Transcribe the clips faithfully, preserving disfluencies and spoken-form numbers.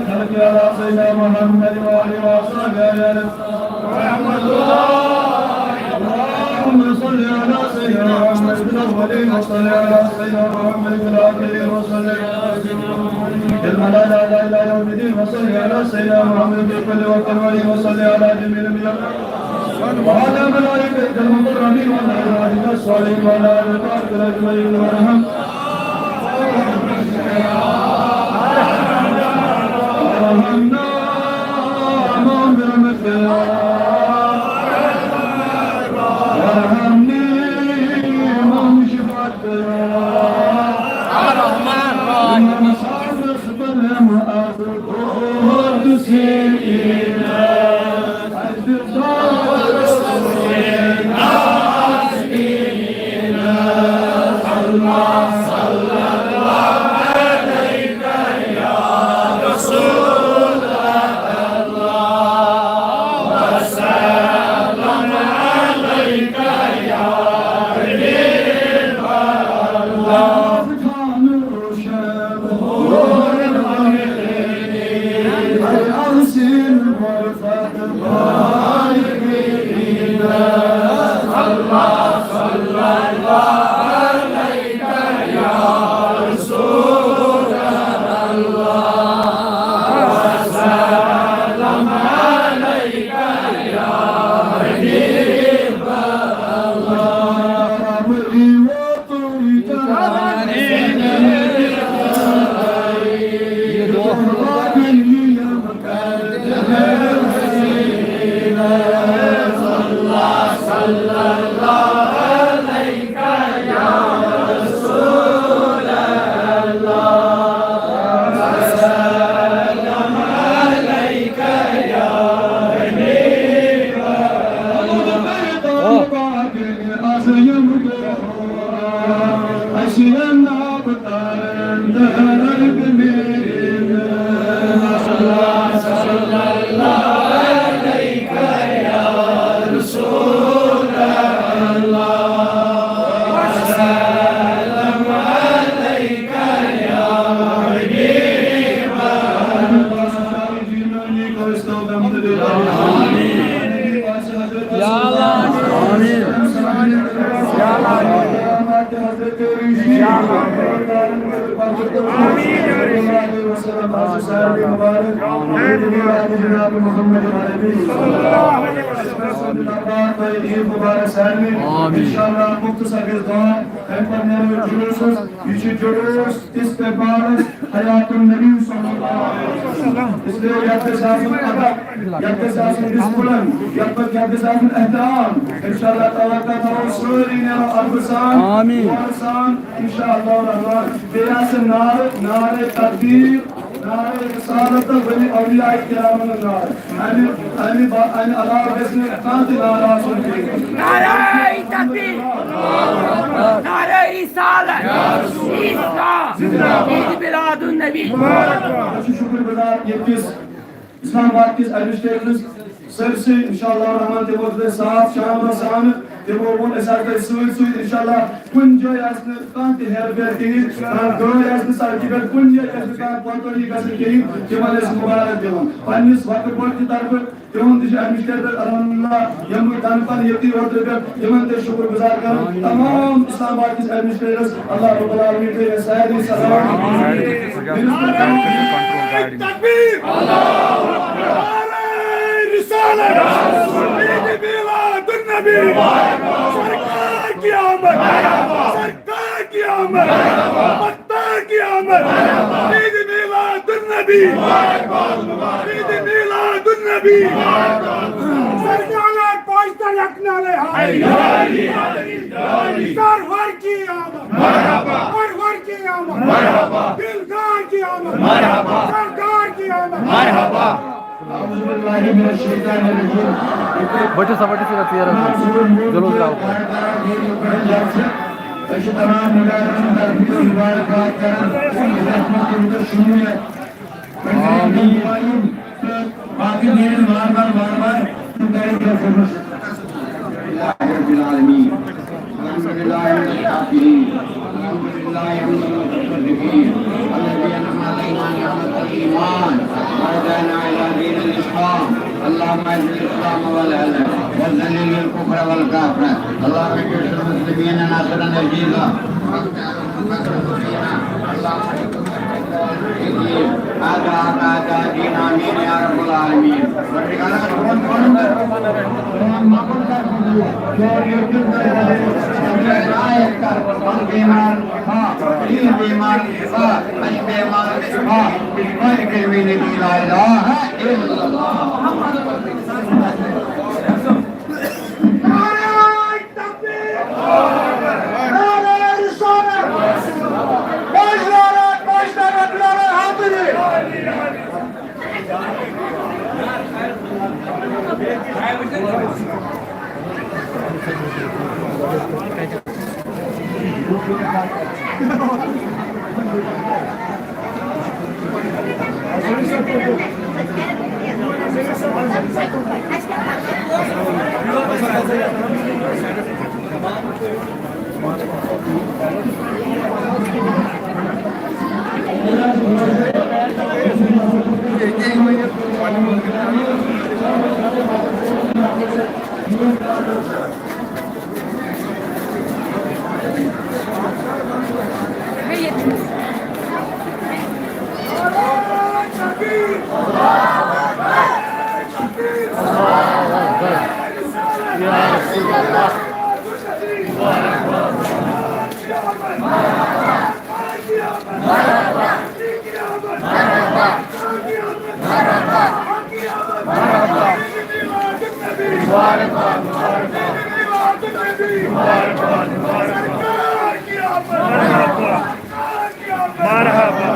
وسلم على سيدنا محمد وعلى آله وصحبه أجمعين. اللهم صل على سيدنا محمد في الأولين، وصل على سيدنا محمد في الآخرين، وصل على سيدنا محمد في الملائكة إلى يوم الدين، وصل على سيدنا محمد في كل وقت، وصل على جميع الأنبياء وعلى ملائكة المقربين وعلى عبادك الصالحين وعلى آل طاهرين أجمعين وارحم وارحمنا معهم برحمتك يا وارحمني معهم بشفاعتك يا أرحم الراحمين. مبارک عید مبارک سارنٕے۔ آمین۔ انشاءاللہ مختصر گژھِ دعا، تَمہِ پتہٕ نیرو أسۍ جلوٗسس۔ یہِ چھُ جلوٗس استقبالس حیات النبی صلی اللہ علیہ وسلم۔ اس لیے یتھ گژھِ آسُن ادب، یتھ گژھِ آسُن ڈسپلن، یتھ پٮ۪ٹھ یتھ گژھِ آسُن احترام۔ انشاءاللہ تعالیٰ کرناوو سٲری نیرو ادبہٕ سان، آمین۔ غورٕ سان، انشاءاللہ الرحمن۔ بیٚیہِ آسہِ نعرٕ، نعرٕ تکبیر، نعرٕ رسالت تہٕ ؤلی اولیاء کرامن ہُنٛد نعرٕ۔ امہِ، امہِ با-، امہِ علاوٕ گژھِ نہٕ کانٛہہ تہِ نعرٕ آسُن کینٛہہ۔ نعرہ تکبیر، نعرہ رسالت، عیسیٰ، عید میلاد النبی۔ أسۍ چھِ شُکُر گُزار ییٚتہِ کِس اسلام آباد کِس ایڈمنسٹریٹرس سٲرسٕے، انشاءاللہ الرحمن، تِمو دیُت اَسہِ ساتھ شام برٛونٛہہ سان۔ تِمو ووٚن، أسۍ حظ تۄہہِ سۭتۍ سۭتۍ، انشاءاللہ کُنہِ جایہِ آسہِ نہٕ کانٛہہ تہِ ہیرٕ پھیرٕ کِہیٖنۍ، کانٛہہ گٲڑۍ آسہِ نہٕ سڑکہِ پٮ۪ٹھ، کُنہِ جایہِ آسہِ نہٕ کانٛہہ کوتٲہی گژھٕنۍ کِہیٖنۍ۔ تِمن ٲسۍ مُبارک دِوان پننِس وقت بورڈ کہِ طرفہٕ۔ تِہُنٛد تہِ چھُ ایڈمنسٹریٹر الحمدللہ، یِم تنہٕ پنہٕ ییٚتی اوترٕ پٮ۪ٹھ، تِمن تہِ شُکُر گُزار کران۔ تمام اسلام آباد کِس ایڈمنسٹریٹرس اللہ رب العالمین تھٲیِن سارنٕے سلامت۔ تکبیر! نعرہ رسالت! عید میلاد النبی! سرکار کی آمد! سرکار کی آمد! مختار کی آمد! عید میلاد النبی! عید میلاد النبی! سرکار پوشتر یکنالے ہائی! سرور کی آمد! مرحبا! پرور کی آمد! مرحبا! دلدار کی آمد! مرحبا! سردار کی آمد! مرحبا! بٔٹھِو سا، بٔٹھِو سا، ژیر حظ گوٚو۔ جلوس درٛاو۔ أسۍ چھِ تمام مُجاہدن طرفہٕ مبارکباد کران، یتھ منٛز تُہۍ وٕچھِو شمولیت۔ آمین۔ باقی نیرن وار وار، وار وار۔ الحمد لله رب العالمين. الحمد لله رب الشاكرين. الحمد لله رب المتصدقين. الذي أنعم علينا نعمة الإيمان وهدانا إلى دين الإسلام. اللهم أعز الإسلام والأهل وذلل الكفر والكافر. اللهم انصر المسلمين نصرا عزيزا. آمین یا رب العالمین۔ نعرہ رسالت! باش نعرہ، باش نعرہ، نعرہ حاضری! مرحبا۔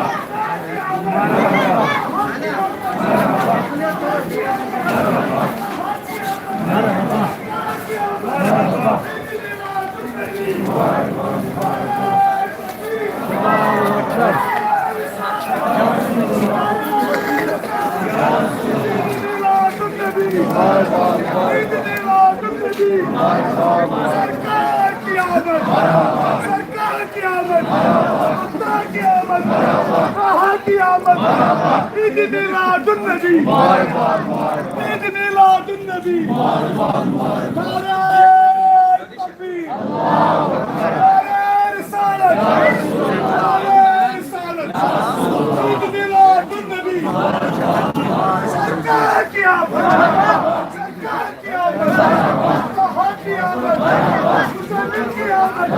سرکار کی آمد! سرکار کی آمد! سرکار کی آمد! سرکار کی آمد! عید میلاد النبی! عید میلاد النبی! نعرہ تکبیر! نعرہ رسالت! نعرہ رسالت! عید میلاد النبی! سرکار کی آمد! سرکار سرکار کی آمد! سرکار کی آمد! سرکار کی آمد!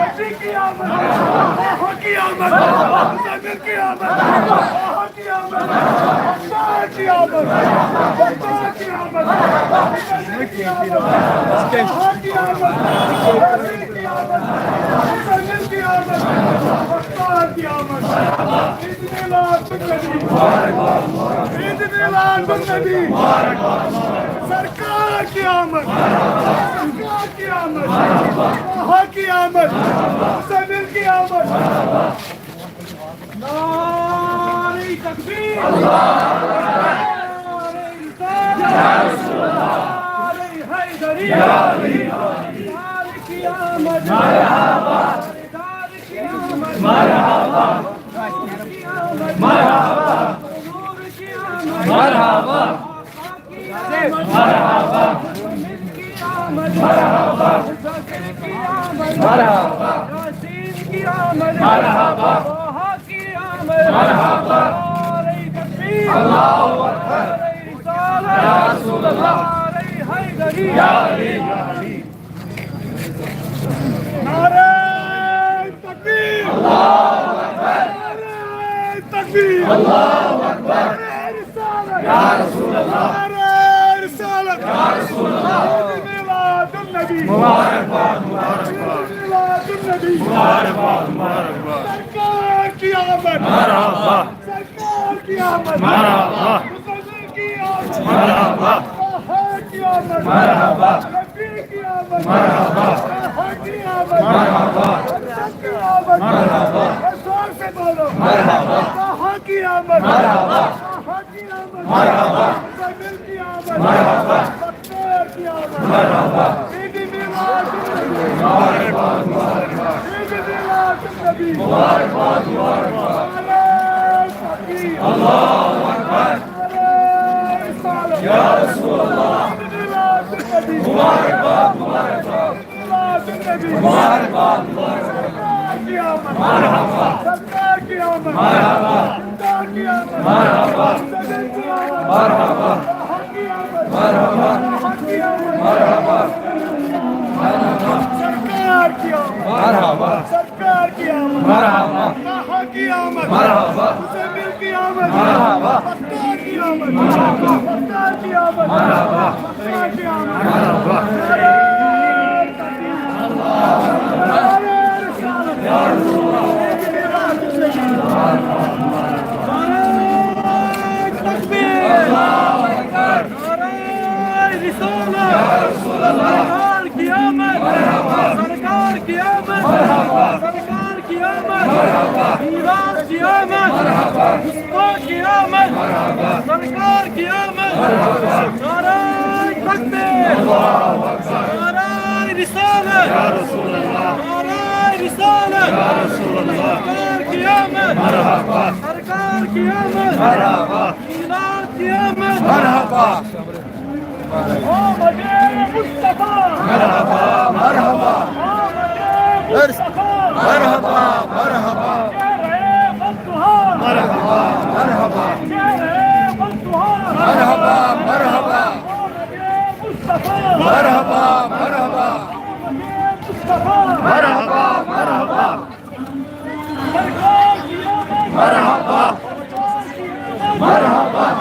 نبی کی آمد! آقا کی آمد! مزمل کی آمد! آقا کی آمد! سرکار کی آمد! سرکار کی آمد! مزمل کی آمد! آقا کی آمد! سرکار کی آمد! مزمل کی آمد! سرکار کی آمد! عید میلاد النبی! عید میلاد النبی! سرکار کی آمد! سرکار کی آمد! آمد، طه کی آمد، مزمل کی آمد۔ نعرہ تکبیر، نعرہ رسالت، نعرہ حیدری، سردار کی آمد، سردار کی آمد، حضور کی آمد، حضور کی آمد۔ مرحبا۔ مرحبا۔ مرحبا۔ مرحبا۔ یا رسول اللہ۔ یا علی۔ نعرہ تکبیر۔ نعرہ تکبیر۔ نعرہ رسالت۔ یا رسول اللہ۔ نعرہ رسالت۔ یا رسول اللہ۔ عید میلاد النبی۔ مبارکباد، مبارکباد۔ عید میلاد النبی۔ مبارکباد، مبارکباد۔ سرکار کی آمد۔ مرحبا۔ سرکار کی آمد۔ مرحبا۔ مزمل کی آمد۔ مرحبا۔ طه کی آمد۔ مرحبا۔ نبی کی آمد۔ مرحبا۔ طه کی آمد۔ مرحبا۔ حضرت کی آمد۔ مرحبا۔ زور سے بولو۔ مرحبا۔ طه کی آمد۔ مرحبا۔ طه کی آمد۔ مرحبا۔ مزمل کی آمد۔ مرحبا۔ سردار کی آمد۔ مرحبا۔ عید میلاد النبی۔ مبارکباد، مبارکباد۔ عید میلاد النبی۔ مبارکباد، مبارکباد۔ نعرہ تکبیر۔ اللہ اکبر۔ نعرہ رسالت۔ یا رسول اللہ۔ عید میلاد النبی۔ مبارکباد، مبارکباد۔ عید میلاد النبی۔ مبارکباد، مبارکباد۔ سردار کی آمد۔ مرحبا۔ سردار کی آمد۔ مرحبا۔ سردار کی آمد۔ مرحبا۔ سردار کی آمد۔ مرحبا۔ طه کی آمد۔ مرحبا۔ طه کی آمد۔ مرحبا۔ سرکار کی آمد۔ مرحبا۔ سرکار کی آمد۔ مرحبا۔ طه کی آمد۔ مرحبا۔ مزمل کی آمد۔ مرحبا۔ ستار کی آمد۔ مرحبا۔ ستار کی آمد۔ مرحبا۔ ستار کی آمد۔ مرحبا۔ نعرہ تکبیر۔ نعرہ رسالت۔ نعرہ تکبیر۔ نعرہ رسالت۔ سردار کی آمد۔ سردار کی آمد۔ سردار کی آمد۔ میلاد کی آمد۔ مصطفیٰ کی آمد۔ سردار کی آمد۔ نعرہ تکبیر۔ نعرہ رسالت۔ نعرہ رسالت۔ سردار کی آمد۔ سردار کی آمد۔ میلاد کی آمد۔ مرحبا۔ آمد مصطفیٰ۔ مرحبا، مرحبا۔ آمد مصطفیٰ۔ مرحبا، مرحبا۔ شہر والضحیٰ۔ مرحبا، مرحبا۔ شہر والضحیٰ۔ مرحبا، مرحبا۔ آمد مصطفیٰ۔ مرحبا، مرحبا۔ آمد مصطفیٰ۔ مرحبا، مرحبا۔ سرکار کی آمد۔ مرحبا۔ مرحبا۔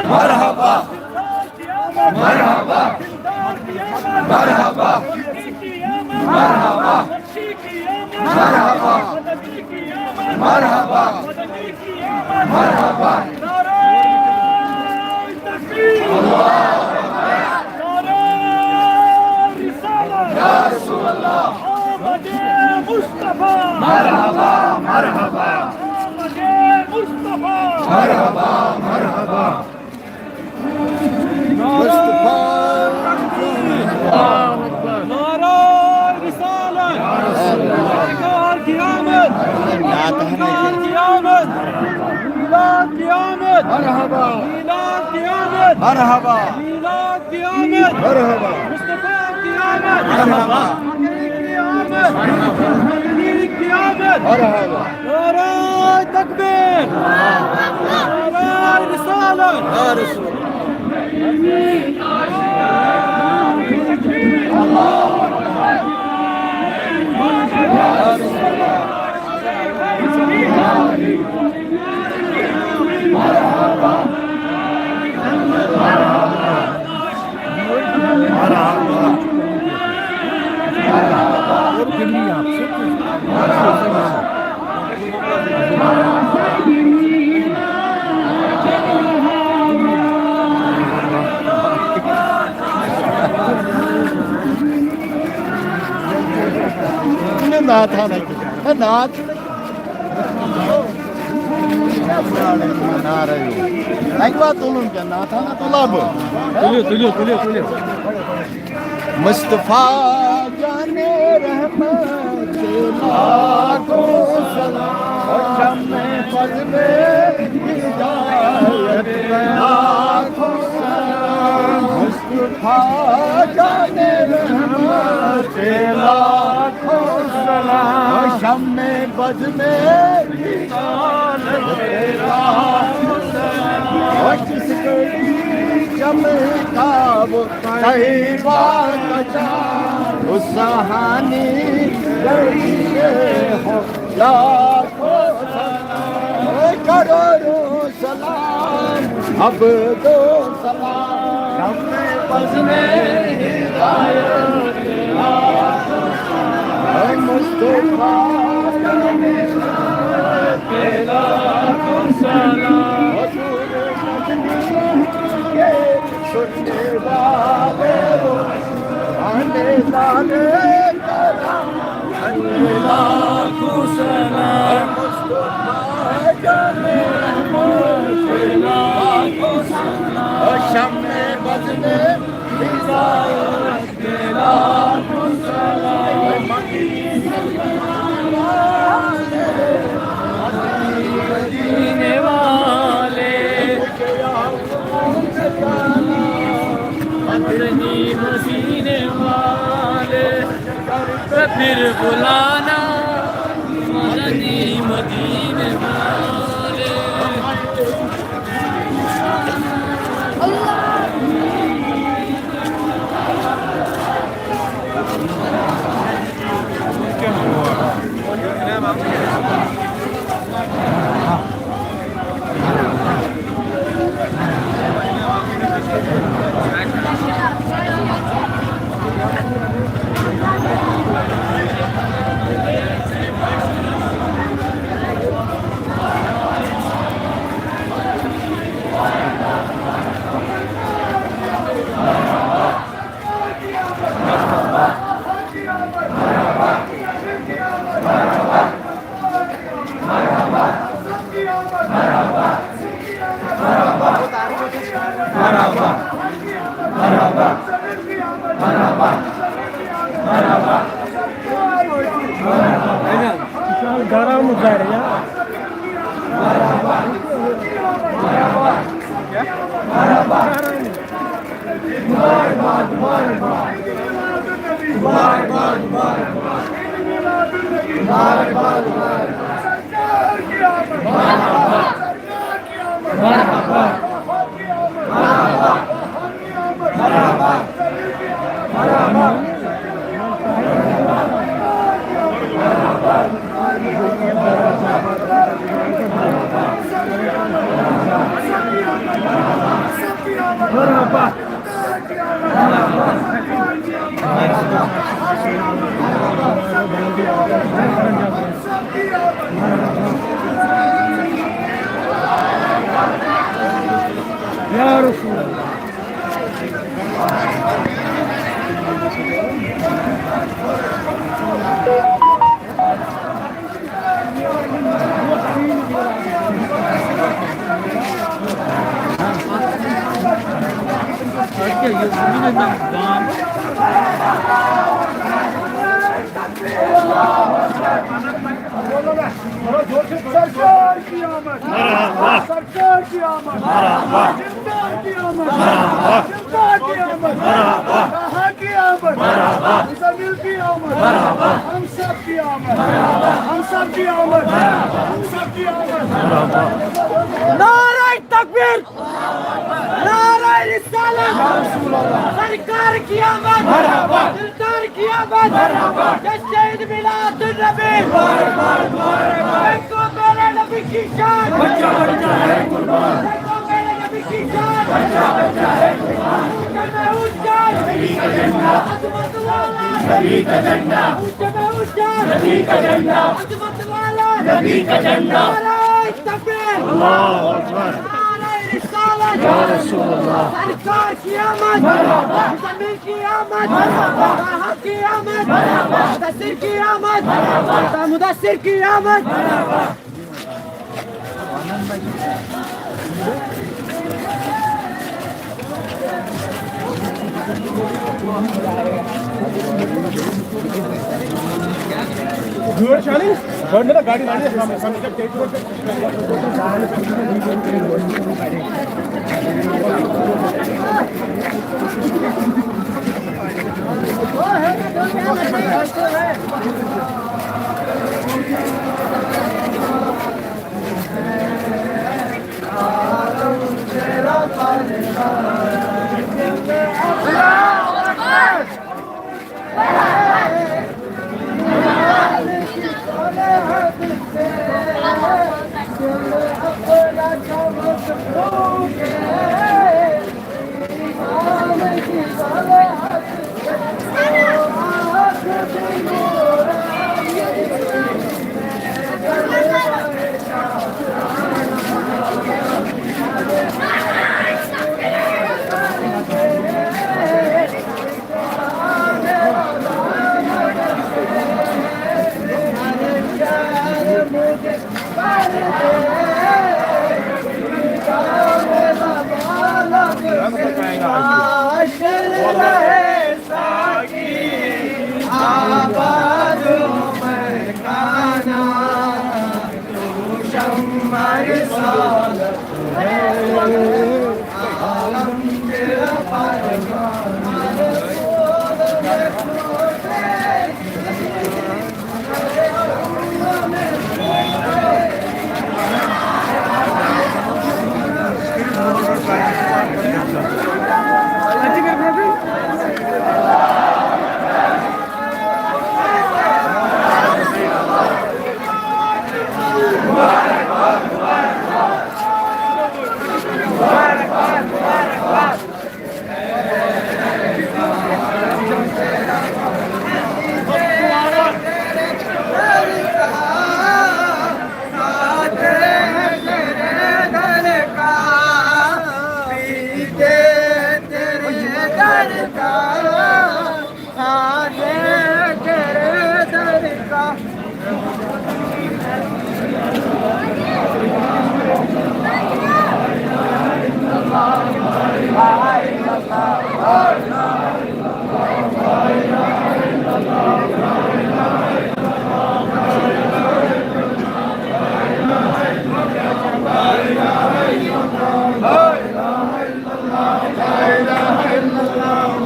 مرحبا۔ مرحبا۔ مرحبا۔ مرحبا۔ مرحبا۔ مرحبا۔ نعرہ تکبیر۔ نعرہ رسالت۔ یا رسول اللہ۔ آمد مصطفیٰ۔ مرحبا، مرحبا۔ آمد مصطفیٰ۔ مرحبا، مرحبا۔ مصطفیٰ۔ نعرہ رسالت۔ سرکار کی آمد۔ سرکار کی آمد۔ میلاد کی آمد۔ مرحبا۔ میلاد کی آمد۔ مرحبا۔ میلاد کی آمد۔ مرحبا۔ مصطفیٰ کی آمد۔ مرحبا۔ مدنی کی آمد۔ مدنی کی آمد۔ مرحبا۔ نعرہ تکبیر۔ نعرہ رسالت۔ یا رسول اللہ۔ ناتھانا کہِ، ہے ناتھ۔ نعرہ یو۔ اَکہِ وار تُلُن کیٛاہ؟ ناتھانا تُلہٕ بہٕ۔ تُلِو، تُلِو، تُلِو، تُلِو۔ مصطفیٰ جان رحمت لاکھوں سلام۔ شمع بز میں ہدایت لاکھوں سلام۔ مصطفیٰ جان رحمت لاکھوں سلام۔ شمع بز میں ہدایت لاکھوں سلام۔ جس گھڑی شمع تاب صحیفہ کشا، اس سہانی گھڑی میں ہو لاکھوں سلام، کروڑوں سلام، اب دو سلام، ہم نے بزم ہدایت مصطفیٰ۔ حضور مدنی کے سننے والے ہو، آنے والے کرم، آنے والے سلام۔ مصطفیٰ جان محمد، شمع بزم ہدایت۔ مدینے والے، مدنی مدینے والے، پھر بلانا، مدنی مدینے والے۔ گرم گریا۔ یا رسول اللہ۔ سرکار کی آمد۔ مرحبا۔ سرکار کی آمد۔ مرحبا۔ سرکار کی آمد۔ مرحبا۔ سرکار کی آمد۔ مرحبا۔ طه کی آمد۔ مرحبا۔ مزمل کی آمد۔ مرحبا۔ ہم سب کی آمد۔ مرحبا۔ ہم سب کی آمد۔ مرحبا۔ ہم سب کی آمد۔ مرحبا۔ نعرہ تکبیر۔ نعرہ رسالت۔ سرکار کی آمد۔ مرحبا۔ دلدار کی آمد۔ مرحبا۔ جشن میلاد النبی۔ مبارک، مبارک، مبارک۔ کو میرے نبی کی شان۔ بچہ، بچہ ہے قربان۔ کو میرے نبی کی شان۔ بچہ، بچہ ہے قربان۔ اونچے میں اونچا۔ نبی کا جھنڈا۔ عظمت والا۔ نبی کا جھنڈا۔ اونچے میں اونچا۔ نبی کا جھنڈا۔ عظمت والا۔ نبی کا جھنڈا۔ نعرہ تکبیر۔ اللہ اکبر۔ نعرہ رسالت۔ یا رسول اللہ۔ سرکار کی آمد، مزمل کی آمد، طاہا کی آمد، مدثر کی آمد، مدثر کی آمد۔ گٲڑۍ چھا نہٕ؟ گۄڈٕ نہ گاڑِ لاگہِ، ہم، ہم جب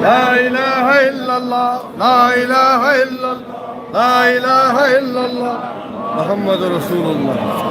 لا إله إلا الله، لا إله إلا الله، لا إله إلا الله، محمد رسول الله۔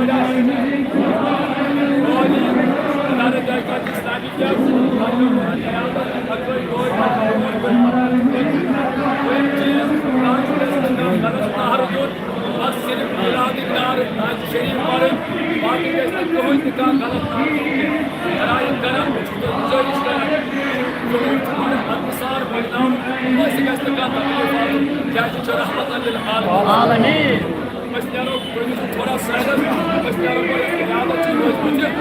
بس صرف میلاد نار، نعت شریف پرٕنۍ، باقٕے گژھِ نہٕ کٕہٕنۍ تہِ کانٛہہ غلط نعت پرُن کینٛہہ۔ برایہِ کرم، بہٕ چھُس تۄہہِ گُزٲرِش کران، ضروٗر چھُ پنُن انصار بناوُن، کٲنٛسہِ گژھِ نہٕ کانٛہہ تکلیف واتُن، کیٛازِ یہِ چھُ رحمت للعالمین۔ آمین۔ أسۍ نیرو، تُہۍ روٗزِو تھوڑا سایڈَس، أسۍ نیرو گۄڈٕ، أسۍ نیرو، تُہۍ روٗزِو تھوڑا۔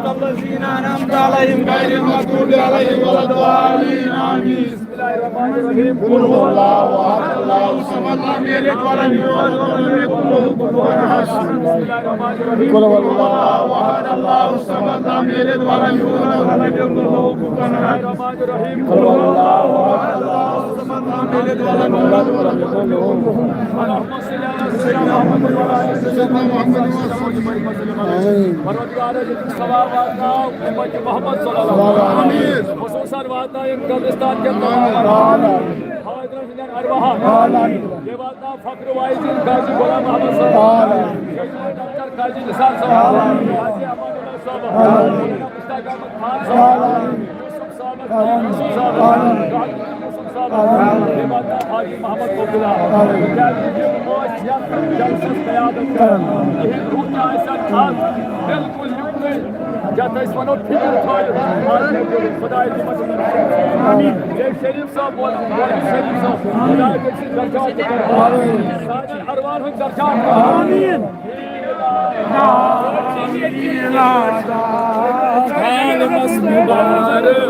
الذين أنعمت عليهم غير المغضوب عليهم ولا الضالين. آمين. بسم الله الرحمن الرحيم. قل هو الله أحد، الله الصمد، لم يلد ولم يولد ولم يكن له كفوا أحد. بسم الله الرحمن الرحيم. قل هو الله أحد، الله الصمد، لم يلد ولم يولد ولم يكن له كفوا أحد. بسم الله الرحمن الرحيم. قل هو الله أحد، الله الصمد، لم يلد ولم يولد ولم يكن له كفوا أحد. اللهم صل على سيدنا محمد وعلى آل سيدنا محمد وسلم. آمين. ورضي عن الصحابة وأمة محمد صلى الله عليه وسلم. آمين. خصوصاً واتناوُن قبرستان کٮ۪ن تمام حاضرن ہٕنٛدٮ۪ن ارواحن۔ آمین۔ بیٚیہِ واتناو فخر واعظ قاضی غلام محمد صٲب۔ آمین۔ قاضی نثار صٲب۔ آمین۔ قاضی امان اللہ صٲب۔ آمین۔ مشتاق احمد خان صٲب۔ آمین۔ یوسف صٲب۔ آمین۔ یوسف صٲب۔ آمین۔ یوسف صٲب۔ آمین۔ بیٚیہِ واتناو حاجی محمد قبیلہ۔ آمین۔ کیٛازِ یِم ٲسۍ یَتھ جلسس قیادت کران۔ آمین۔ یِہِنٛدۍ روح تہِ آسن آز بالکل یِمنٕے یَتھ أسۍ وَنو فِکر تھٲوِتھ۔ خۄداے دِیِن۔ آمین۔ شیخ شریف صاحب، مولوی شریف صاحب، خدا تٔمۍ سٕنٛدۍ درجات تہِ کٔرِنۍ۔ سانٮ۪ن ارواحن ہٕنٛدۍ درجات کٔرِنۍ۔ آمین۔ عالمس مبارک۔